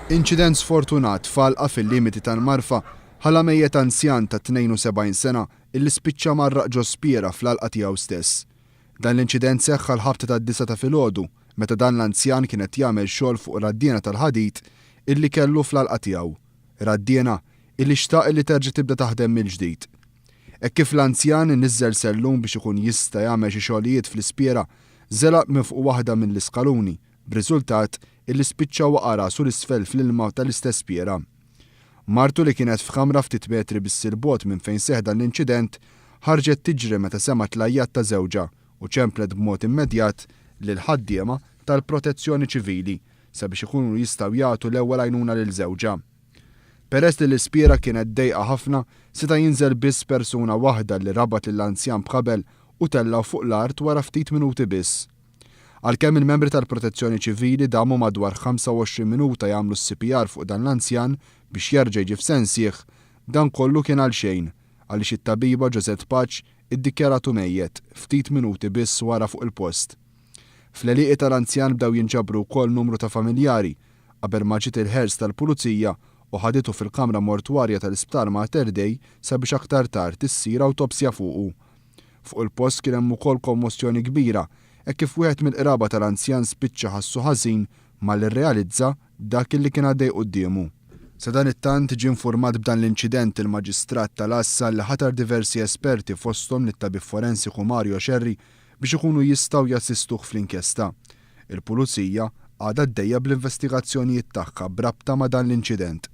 Inċident sfortunat f'għalqa fil-limiti tal-Marfa ħalla mejjet anzjan ta' 72 sena illi spiċċa mgħarraq ġo spiera fl-għalqa tiegħu stess. Dan l-inċident seħħ għall-ħabta tad-disgħa ta' filgħodu meta dan l-anzjan kien qed jagħmel xogħol fuq raddiena tal-ħadid illi kellu fl-għalqa tiegħu. Raddiena illi xtaq illi terġa' tibda taħdem mill-ġdid. Hekk kif l-anzjan niżżel sellum biex ikun jista' jagħmel xi xogħlijiet fl-ispiera, żelaq minn fuq waħda minn l-iskaluni, b'riżultat illi spiċċa waqa' rasu 'l isfel fl-ilma tal-istess spiera. Martu li kienet f'kamra ftit metri biss 'il bogħod minn fejn seħħ dan l-inċident, ħarġet tiġri meta semgħet l-għajjat ta' żewġha u ċemplet b'mod immedjat lill-ħaddiema tal-Protezzjoni Ċivili sabiex ikunu jistgħu jagħtu l-ewwel għajnuna lil żewġha. Peress li l-ispiera kienet dejqa ħafna, seta' jinżel biss persuna waħda li rabat lill-anzjan b'ħabel u tellgħu fuq l-art wara ftit minuti biss. Għalkemm il-membri tal-Protezzjoni Ċivili damu madwar 25 minuta jagħmlu s-CPR fuq dan l-anzjan biex jerġa' jiġi f'sensih, dan kollu kien għalxejn għaliex it-tabiba Josette Pace iddikjaratu mejjet ftit minuti biss wara fuq il-post. Fl-għelieqi tal-anzjan bdew jinġabru wkoll numru ta' familjari qabel ma ġiet il-ħers tal-Pulizija u ħaditu fil-kamra mortwarja tal-Isptar Mater Dei sabiex aktar tard issir awtopsja fuqu. Fuq il-post kien hemm ukoll kommossjoni kbira hekk kif wieħed mill-qraba tal-anzjan spiċċa ħassu ħażin malli rrealizza dak illi kien għaddej quddiemu. Sadanittant ġie infurmat b'dan l-inċident il-Maġistrat tal-Għassa li ħatar diversi esperti fosthom lit-tabib forensiku Mario Scerri biex ikunu jistgħu jassistuh fl-inkjesta. Il-Pulizija għadha għaddejja bl-investigazzjonijiet tagħha b'rabta ma' dan l-inċident.